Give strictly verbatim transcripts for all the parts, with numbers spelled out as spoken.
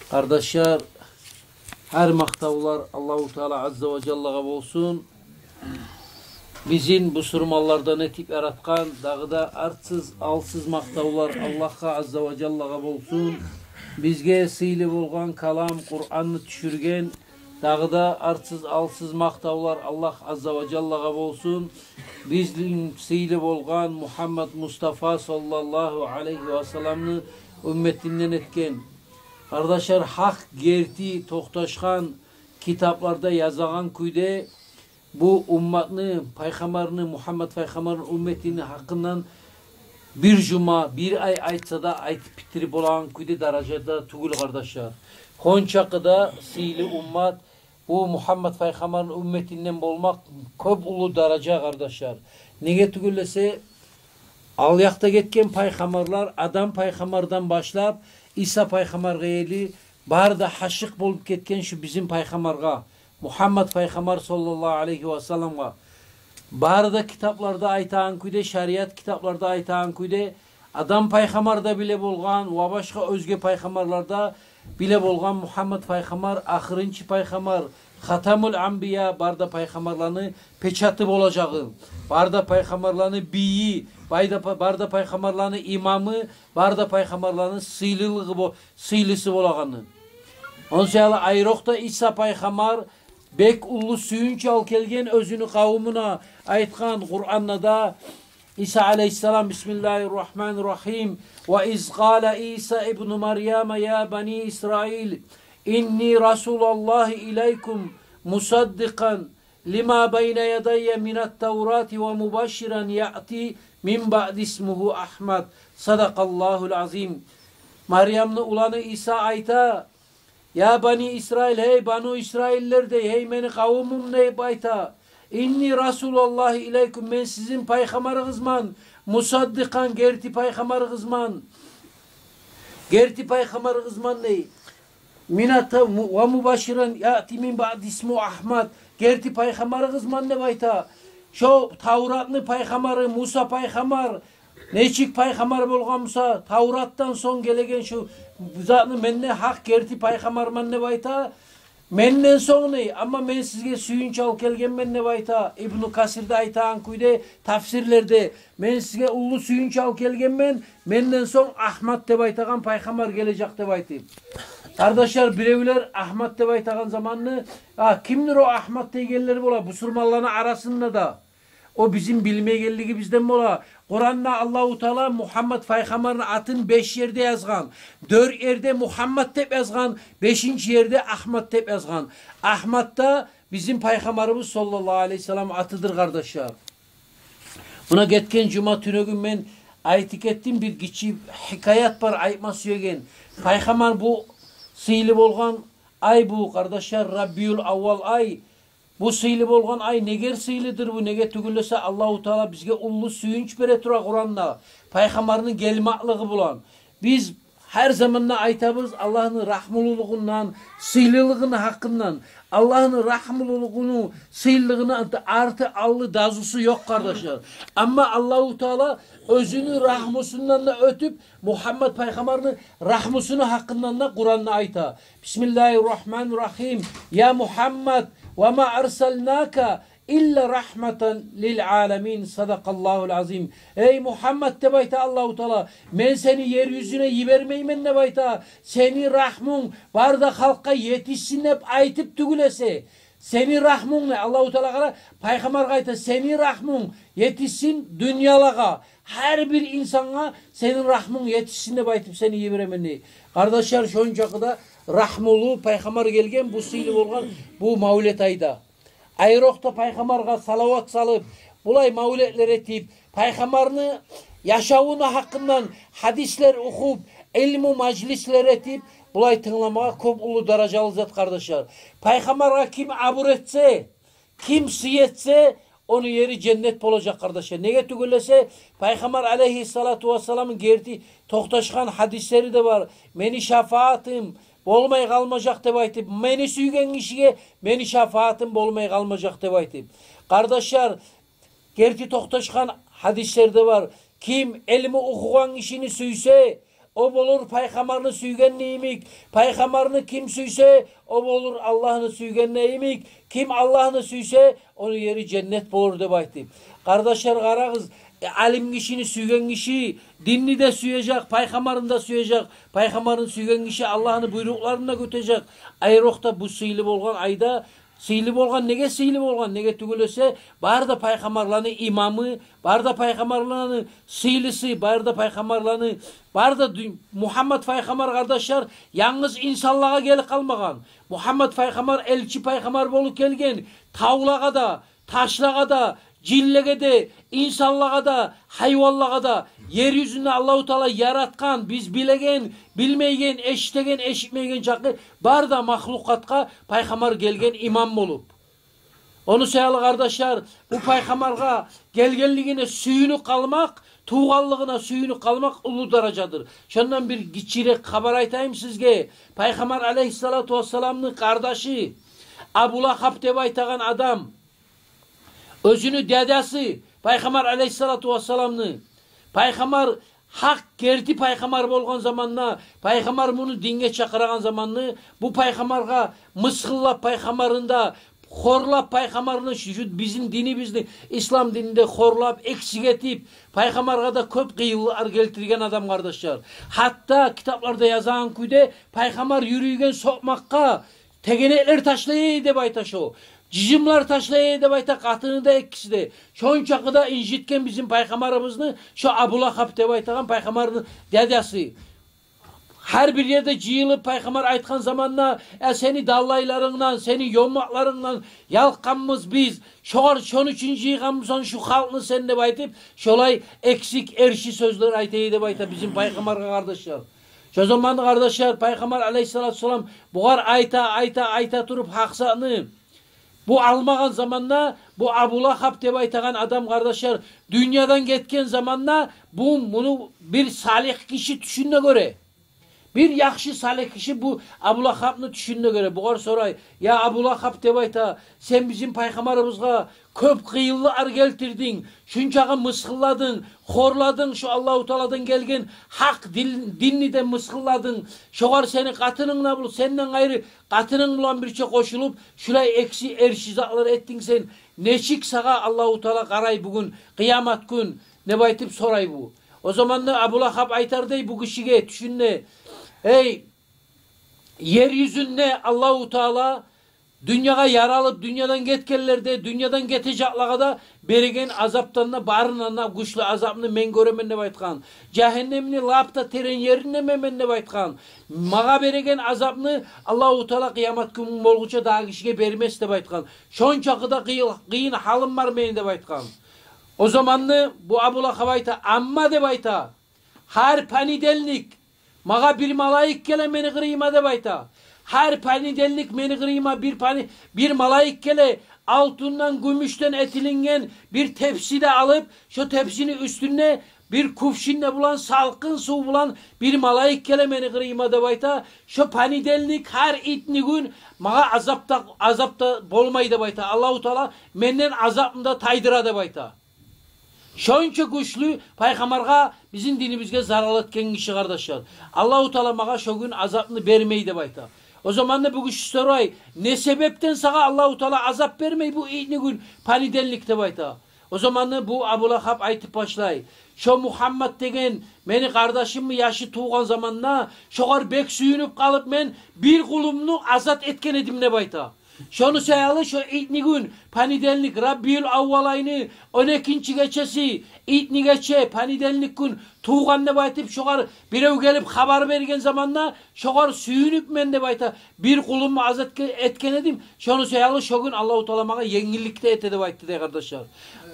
Къардашлар, гьар макътавлар Аллагьу Таала Азза ва Жаллагъа болсун. Бизин бусурманлардан этип яратгъан, дагъы да артсыз, алсыз макътавлар Аллагьгъа Азза ва Жаллагъа болсун. Бизге сыйлы болгъан калам Къуранны тюшюрген, дагъы да артсыз, алсыз макътавлар Аллагь Азза ва Жаллагъа болсун. Бизин сыйлы болгъан Мугьаммад Мустафа саллаллагьу алайгьи ва салламны умметинден этген. Къардашлар, гьакъ герти токъташгъан китапларда язагъан кюйде, бу умматны, пайхаммарны, Мугьаммад пайхаммарны умметини гьакъындан бир жума, бир ай айтса да, айтып битирип болагъан кюйде даражада тюгюл, къардашлар. Шончакъы да сыйлы уммат, бу Мугьаммад пайхаммарны умметинден болмакъ кёп уллу даража, къардашлар. Неге тюгюл десе, ал якъда гетген пайхаммарлар, Адам пайхаммардан башлап Иса пайхаммаргъа ерли, бары да гьашыкъ болуп гетген шу бизин пайхаммаргъа, Мугьаммад пайхаммар саллаллагьу алайгьи ва салламгъа. Бары да китапларда айтагъан кюйде, шариат китапларда айтагъан кюйде, Адам пайхаммар да биле болгъан ва башгъа оьзге пайхаммарлар да биле болгъан, Мугьаммад пайхаммар ахырынчы пайхаммар, хатамул анбия, бары да пайхаммарланы печаты болажагъы, бары да пайхаммарланы бийи, бай да па-, бары да пайхаммарланы имамы, бары да пайхаммарланы сыйлылыгъы бо-, сыйлысы болагъаны. Онсаялы айрокъда Иса пайхаммар бек уллу сююнч алып гелген оьзюню къавумуна, айтгъан Къуранда да, Иса алайгьиссалам, бисмиллагьи ррагьмани ррагьим. Ва из къала Иса ибну Марьяма я бани Исраил, инни расулуллагьи илайкум, мусаддикъан лима байна ядайя минат-Таврати ва мубашширан яъти мин баъди исмугьу Агьмад. Садакъаллагьул азим. Марьямны уланы Иса айта: «Я бани Исраил, гьей бану Исраиллер, – дей, – гьей мени къавумум», – деп айта. «Инни расулуллагьи илайкум, мен сизин пайхаммарыгъызман, мусаддикъан, герти пайхаммарыгъызман. Герти пайхаммарыгъызман, – дей. – Мината ва мубашширан яъти мин баъди исмугьу Агьмад, герти пайхаммарыгъызман», – деп айта. Шо Тавратны пайхаммары Муса пайхаммар, нечик пайхаммар болгъан буса, Тавратдан сонг гелеген шу затны мен де гьакъ герти пайхаммарман деп айта. Менден сонг не, амма мен сизге сююнч алып гелгенмен деп айта. Ибну Касирде айтагъан кюйде, тафсирлерде, мен сизге уллу сююнч алып гелгенмен, менден сонг Агьмад деп айтагъан пайхаммар гележек деп айтып. Къардашлар, биревлер Агьмад деп айтагъан заманны, а, кимдир о Агьмад дейгенлер бола бусурманланы арасында да. О бизин билмейгенлигибизден бола. Къуранда Аллагьу Таала Мугьаммад пайхаммарны атын беш ерде язгъан. Дёрт ерде Мугьаммад деп язгъан, бешинчи ерде Агьмад деп язгъан. Агьмад да бизин пайхаммарыбыз саллаллагьу алайгьи ва саллам атыдыр, къардашлар. Муна гетген жума тюнегюн мен айтып гетдим, бир гиччи гьикаят бар айтма сюеген. Пайхаммар, бу сыйлы болгъан ай бу, къардашлар, Рабиул аввал ай. Бу сыйлы болгъан ай негер сыйлыдыр бу? Неге тюгюл десе, Аллагьу Таала бизге уллу сююнч бере тура Къуранда пайхаммарны гелмакълыгъы булан. Биз гьар заманда айтабыз Аллагьны рагьмулулугъундан, сыйлылыгъыны гьакъындан. Аллагьны рагьмулулугъуну, сыйлылыгъыны арты, алды, дазусу ёкъ, къардашлар. Амма Аллагьу Таала оьзюню рагьмусундан да оьтюп, Мугьаммад пайхаммарны рагьмусуну гьакъындан да Къуранда айта. Бисмиллагьи ррагьмани ррагьим. Я Мугьаммад, ва ма арсалнака илла рагьматан лил аламин. Садакъаллагьул азим. Эй Мугьаммад, деп айта Аллагьу Таала, мен сени ер юзюне йибермеймен деп айта, сени рагьмунг бары да халкъгъа етишсин деп айтып тюгюл эсе. Сени рагьмунг не? Аллагьу Таала, къара, пайхаммаргъа айта, сени рагьмунг етишсин дюньялагъа, гьар бир инсангъа сени рагьмунг етишсин деп айтып сени йиберемен дей. Къардашлар, шончакъы да рагьмулу пайхаммар гелген бу сыйлы болгъан бу мавлет айда. Айрокъда пайхаммаргъа салават салып, булай мавлетлер этип, пайхаммарны яшавуну гьакъындан гьадислер охуп, илму мажлислер этип, булай тынгламагъа кёп уллу даражалы зат, къардашлар. Пайхаммаргъа ким абур этсе, ким сый этсе, ону ери женнет болажакъ, къардашлар. Неге тюгюл десе, пайхаммар алейгьиссалату вассаламны герти токъташгъан гьадислери де бар. Мени шафаатым болмай къалмажакъ деп айтып, мени сюйген гишиге мени шафаатым болмай къалмажакъ деп айтып. Къардашлар, герти токъташгъан гьадислер де бар. Ким илму охугъан гишини сюйсе, о болур пайхаммарны сюйгенни йимик. Пайхаммарны ким сюйсе, о болур Аллагьны сюйгенни йимик. Ким Аллагьны сюйсе, ону ери женнет болур деп айтып. Къардашлар, къарагъыз, э, алим гишини сюйген гиши динни де сюежек, пайхаммарны да сюежек. Пайхаммарны сюйген гиши Аллагьны буйрукъларын да кютежек. Айрокъда бу сыйлы болгъан айда, сыйлы болгъан, неге сыйлы болгъан? Неге тюгюл эсе, бары да пайхаммарланы имамы, бары да пайхаммарланы сыйлысы, бары да пайхаммарланы, бары да дю-, Мухаммад пайхаммар, къардашлар, янгыз инсанлагъа гелип къалмагъан. Мухаммад пайхаммар элчи пайхаммар болуп гелген, тавлагъа да, ташлагъа да, жинлеге де, инсанлагъа да, гьайванлагъа да, ер юзюнде Аллагьу Таала яратгъан, биз билеген, билмейген, эшитеген, эшитмейген чакъы бары да махлукъатгъа пайхаммар гелген имам болуп. Ону саялы, къардашлар, бу пайхаммаргъа гелгенлигине сююнюп къалмакъ, тувгъанлыгъына сююнюп къалмакъ уллу даражадыр. Шондан бир гиччирек хабар айтайым сизге. Пайхаммар алейгьиссалату вассаламны къардашы Абу Лагьаб деп айтагъан адам, оьзюню дядясы пайхаммар алейгьиссалату вассаламны, пайхаммар гьакъ герти пайхаммар болгъан заманда, пайхаммар муну динге чакъырагъан заманда, бу пайхаммаргъа мысгъыллап, пайхаммарны да хорлап, пайхаммарны шу, шу бизин динибизни, ислам динни де хорлап, эксик этип, пайхаммаргъа да кёп къыйынлар гелтирген адам, къардашлар. Гьатта китапларда язагъан кюйде, пайхаммар юрюйген сокъмакъгъа тегенеклер ташлай эди деп айта шо. Жыжымлар ташлай эди деп айта, къатыны да, экиси де. Шончакъы да инжитген бизин пайхаммарыбызны шо Абу Лагьаб деп айтагъан пайхаммарны дядясы. Гьар бир ерде жыйылып, пайхаммар айтгъан заманда: «Э, сени даллайларынгдан, сени ёммакъларынгдан ялкъгъанбыз биз. Шогъар, шону учун жыйгъанмысан шу халкъны сен?» — деп айтып, шолай эксик, эрши сёзлер айта эди деп айта бизин пайхаммаргъа, къардашлар. Шо заманда, къардашлар, пайхаммар алейгьиссалату вассалам бугъар айта, айта, айта туруп гьакъ затны, бу алмагъан заманда, бу Абу Лагьаб деп айтагъан адам, къардашлар, дюньядан гетген заманда, бу, муну бир салигь гиши тюшюнде гёре. Бир яхшы салигь гиши бу Абу Лагьабны тюшюнде гёре. Бугъар сорай: «Я Абу Лагьаб, — деп айта, — сен бизин пайхаммарыбызгъа кёп къыйынлар гелтирдинг, шунчакъы мысгъылладынг, хорладынг шу Аллагьу Тааладан гелген гьакъ дин-, динни де мысгъылладынг. Шогъар сени къатынынг да бул, сенден къайры къатынынг булан бирче къошулуп, шулай эксик, эрши затлар этдинг сен. Нечик сагъа Аллагьу Таала къарай бугюн, къыямат гюн?» — деп айтып сорай бу. О заманда Абу Лагьаб айтар дей бу гишиге тюшюнде: «Эй, ер юзюнде Аллагьу Таала дюньягъа яралып, дюньядан гетгенлеге де, дюньядан гетежеклеге де береген азапдан да, барындан да гючлю азапны мен гёремен, — деп айтгъан. — Жагьаннемни лап да терен ерин де мен, — деп айтгъан. — Магъа береген азапны Аллагьу Таала къыямат гюн болгъунча дагъы гишиге бермес, — деп айтгъан. — Шончакъы да къыйын, къыйын гьалым бар мени», — деп айтгъан. О заманда бу Абу Лагьаб айта: «Амма, — деп айта, — гьар понедельник магъа бир малайик геле мени къырыйыма, — деп айта. — Гьар понедельник мени къырыйыма бир поне-, бир малайик геле, алтындан, гюмюшден этилинген бир тепси де алып, шо тепсини уьстюнде бир кувшин де булан, салкъын сув булан бир малайик геле мени къырыйыма, — деп айта. — Шо понедельник, гьар итнигюн магъа азап да, азап да болмай, — деп айта. — Аллагьу Таала менден азапны да тайдыра», — деп айта. Шонча гючлю пайхаммаргъа, бизин динибизге зарал этген гиши, къардашлар. «Аллагьу Таала магъа шо гюн азапны бермей», — деп айта. О заманда бу гиши сорай: «Не себепден сагъа Аллагьу Таала азап бермей бу итнигюн, понедельник?» — деп айта. О заманда бу Абу Лагьаб айтып башлай: «Шо Мугьаммад деген мени къардашымны яшы тувгъан заманда, шогъар бек сююнюп къалып, мен бир къулумну азат этген эдим», — деп айта. «Шону саялы шо итнигюн, понедельник, Рабиюл-аввал айны он экинчи гечеси, итни гече, понедельник гюн тувгъан деп айтып, шогъар бирев гелип хабар берген заманда, шогъар сююнюп мен, — деп айта, — бир къулумну азат ке-, этген эдим. Шону саялы шо гюн Аллагьу Таала магъа енгиллик де эте», — деп айтды дей, къардашлар.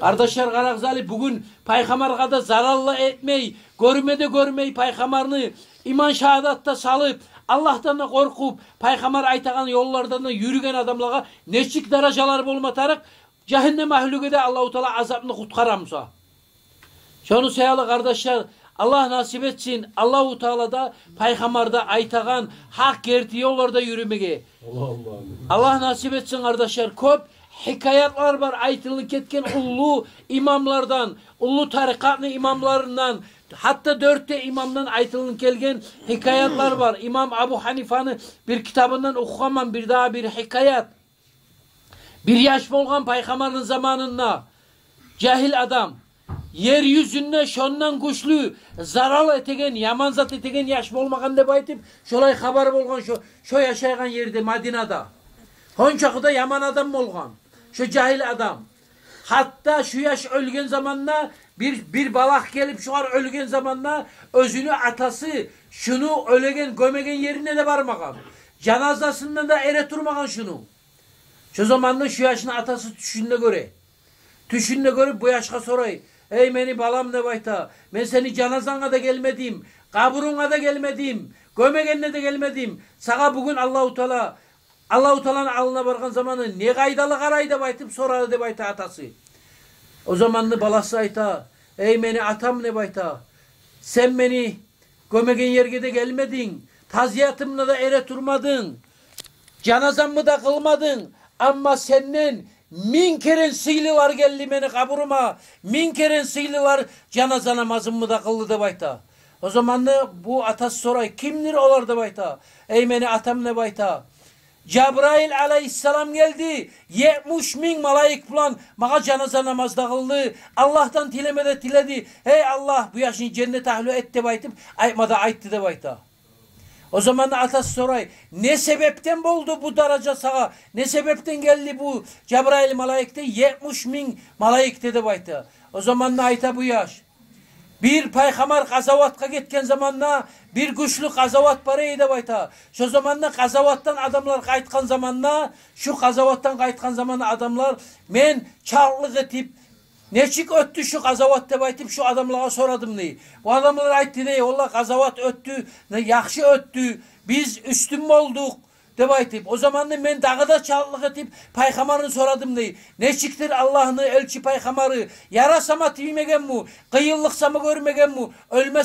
Къардашлар, къарагъыз гьали, бугюн пайхаммаргъа да зарал да этмей, гёрме де гёрмей пайхаммарны, иман шагьадат да салып, Аллагьдан да къоркъуп, пайхаммар айтагъан ёллардан да юрюген адамлагъа нечик даражалар болма тарыкъ, жагьаннем агьлюге де Аллагьу Таала азапны къутгъара буса. Шону саялы, къардашлар, Аллагь насип этсин Аллагьу Таала да, пайхаммар да айтагъан гьакъ герти ёлларда юрюмеге. Аллагь насип этсин, къардашлар. Кёп гьикаятлар бар айтылып гетген уллу имамлардан, уллу тарикъатны имамларындан, Гьатта дёрт де имамдан айтылынып гелген гьикаятлар бар. Имам Абу Гьанифаны бир китабындан охугъанман бир дагъы бир гьикаят. Бир яш болгъан пайхаммарны заманында, жагьил адам. Ер юзюнде шондан гючлю зарал этеген, яман зат этеген яш болмагъан деп айтып, шолай хабар болгъан шо, шо яшайгъан ерде, Мадинада. Шончакъы да яман адам болгъан шо жагьил адам. Гьатта шо яш оьлген заманда, бир, бир балагь гелип шогъар оьлген заманда, оьзюню атасы шуну оьлеген, гёмеген ерине де бармагъан. Жаназасында да эретурмагъан шуну. Шо заманда шо яшны атасы тюшюнде гёре. Тюшюнде гёрюп, бу яшгъа сорай: «Эй, мени балам, — деп айта, — мен сени жаназанга да гелмедим, къабурунга да гелмедим, гёмегенине де гелмедим. Сагъа бугюн Аллагьу Таала, Аллагьу Тааланы алдына баргъан заманы не къайдалы къарай?» — деп айтып сорады деп айта атасы. О заманда баласы айта: «Эй, мени атам, — деп айта, — сен мени гёмеген ерге де гелмединг, тазиятымда да эретурмадынг, жаназамны да къылмадынг, амма сенден минг керен сыйлылар гелди мени къабурума, минг керен сыйлылар жаназа намазымны да къылды», — деп айта. О заманда бу атасы сорай: «Кимдир олар?» — деп айта. «Эй, мени атам, — деп айта, — Жабраил алайгьиссалам гелди, етмиш минг малайик булан магъа жаназа намаз да къылды, Аллагьдан тилеме де тиледи: „Эй Аллагь, бу яшны женнет агьлю эт“, — деп айтып, айтма да айтды», — деп айта. О заманда атасы сорай: «Не себепден болду бу даража сагъа? Не себепден гелди бу Жабраил малайик де, етмиш минг малайик де?» — деп айта. О заманда айта бу яш: «Бир пайхаммар къазаватгъа гетген заманда, бир гючлю къазават бар эди, — деп айта. — Шо заманда къазаватдан адамлар къайтгъан заманда, шу къазаватдан къайтгъан заманда адамлар, мен чалтлыкъ этип, нечик оьтдю шу къазават деп айтып, шу адамлагъа сорадым, — дей. — Бу адамлар айтды, — дей, — валлагь, къазават оьтдю, не яхшы оьтдю, биз уьстюн болдукъ», — деп айтып. О заманда мен дагъы да чалтлыкъ этип, пайхаммарны сорадым, — дей. — Нечикдир Аллагьны элчи пайхаммары, яра сама тиймегенми, къыйынлыкъ сама гёрмегенми, оьлме сама